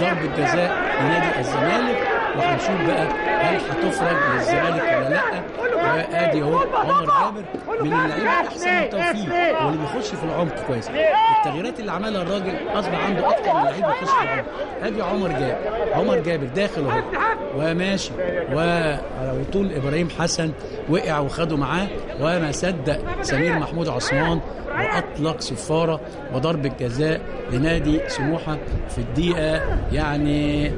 وضربة جزاء لنادي الزمالك. وهنشوف بقى هل هتفرج للزمالك ولا لا. وادي اهو عمر جابر من اللعيبة احسن توفيق واللي بيخش في العمق كويس. التغييرات اللي عملها الراجل اصبح عنده اكتر من لعيب بيخش في العمق. ادي عمر جابر، عمر جابر داخل اهو وماشي، وعلى طول ابراهيم حسن وقع وخده معاه، وما صدق سمير محمود عثمان واطلق صفارة وضربه جزاء لنادي سموحه في الدقيقة يعني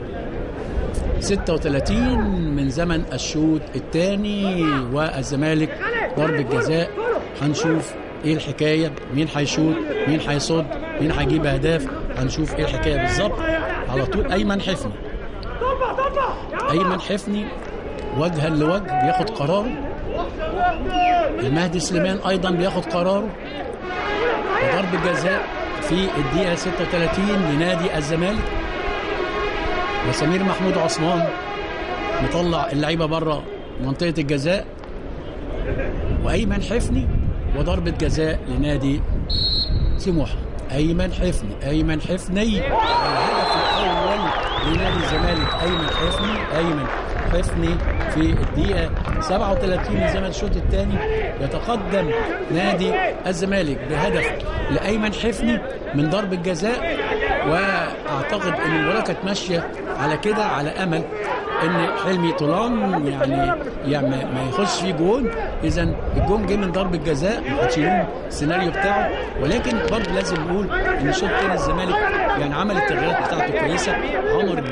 36 من زمن الشوط الثاني، والزمالك ضربة جزاء. هنشوف ايه الحكاية، مين هيشوط، مين هيصد، مين هيجيب اهداف، هنشوف ايه الحكاية بالظبط. على طول ايمن حفني، ايمن حفني وجها لوجه بياخد قراره، المهدي سليمان ايضا بياخد قراره، وضربة جزاء في الدقيقة 36 لنادي الزمالك. وسمير محمود عثمان مطلع اللعيبة بره منطقة الجزاء، وايمن حفني وضربه جزاء لنادي سموحه. ايمن حفني، ايمن حفني الهدف الاول لنادي الزمالك، ايمن حفني، ايمن حفني في الدقيقة 37 من زمن الشوط الثاني. يتقدم نادي الزمالك بهدف لايمن حفني من ضربه جزاء، واعتقد ان المباراة كانت ماشية على كده، على امل ان حلمي طولان يعني ما يخش فيه جون. اذا الجون جه من ضربه جزاء، ما حدش يلوم السيناريو بتاعه، ولكن برضه لازم نقول ان الشوط الثاني الزمالك يعني عمل التغييرات بتاعته كويسة. عمر